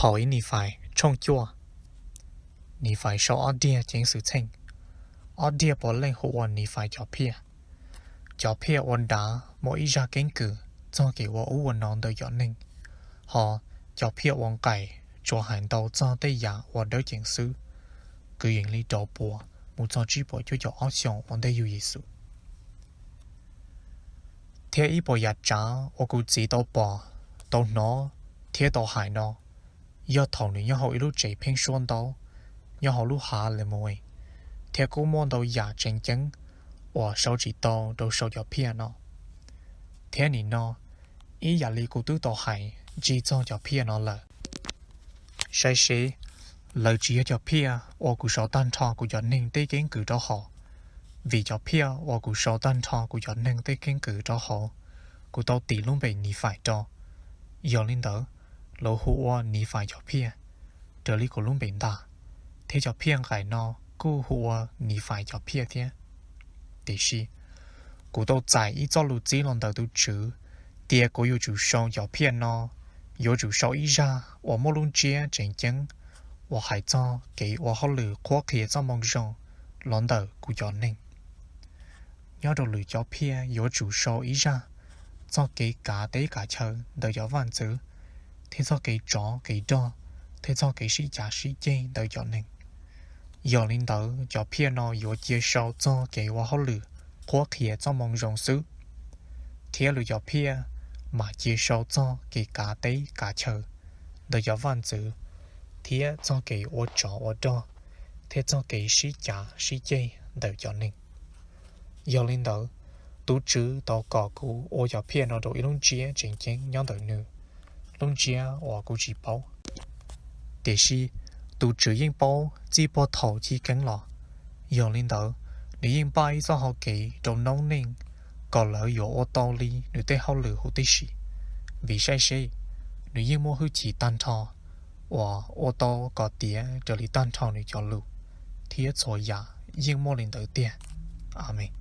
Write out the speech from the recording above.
Phau ib Nifais tshooj cuaj. Nifais sau ob diag ceev xwm txheej. Ob diag puav leej hu ua Nifais cov phiaj. Cov phiaj ua dav muaj ib zaj keeb kwm txog kev ua ub ua no ntawm cov neeg, hos cov phiaj ua nqaim tsuas hais ntau txog tej yam uas dawb ceev xwb, kwv yees li rau puas mus txog tsib puas cuaj caum ob xyoos ua ntej yug Yexus. Thiab ib puas yam tsav uas kuv txiv tau pom, tau hnov, thiab tau hais no, yog thaum nws nyob hauv ib lub tsev pheeb suab ntaub nyob hauv lub hav Lemues, thiab kuj muaj ntau yam tseem ceeb uas sau tsis tau rau saum cov phiaj no. Thiab nim no, ib yam li kuv twb tau hais ntsig txog cov phiaj no lawm, saib seb, lawv tsis yog cov phiaj uas kuv sau tag nrho kuv cov neeg tej keeb kwm rau hauv, vim cov phiaj uas kuv sau tag nrho kuv cov neeg tej keeb kwm rau hauv, kuv tau tis lub npe Nifais rau. Yog li ntawd, lawv hu ua Nifais cov phiaj, raws li kuv lub npe ntag, thiab cov phiaj nqaim no kuj hu ua Nifais cov phiaj thiab. Tiam sis, kuv tau txais ib txoj lus txib los ntawm tus Tswv tias kuv yuav tsum sau cov phiaj no, yuav tsum sau ib zaj uas muaj lub ntsiab tseem ceeb uas hais txog kev ua hauj lwm qhuab qhia txoj moo zoo los ntawm kuv cov neeg. Nyob rau lwm cov phiaj yuav tsum sau ib zaj txog kev kav teb kav chaw ntawm cov vaj ntxwv, thiab txog kev tsov kev rog, thiab txog kev sib cav sib ceg ntawm cov neeg. Yog li ntawd, cov phiaj no yuav cia sau txog kev ua hauj lwm qhuab qhia txoj moo zoo xwb, thiab lwm cov phiaj mas cia sau txog kev kav teb kav chaw ntawm cov vaj ntxwv, thiab txog kev ua tsov ua rog, thiab txog kev sib cav sib ceg ntawm cov neeg. Yog li ntawd, tus Tswv tau kom kuv ua cov phiaj no rau ib lub ntsiab tseem ceeb nyob ntawm nws, lub ntsiab uas kuv tsis paub. Tiam sis, tus Tswv yeej paub txij puag thaum chiv keeb los. Yog li ntawd, nws yeej npaj ib txoj hau kev rau noob neej kom lawv yuav ua tau li nws tej hauj lwm huv tib si, vim saib seb, nws yeej muaj hwj chim tag nrho uas ua tau kom tiav raws li tag nrho nws cov lus, thiab txhua yam yeej muaj li ntawd tiag. Amees.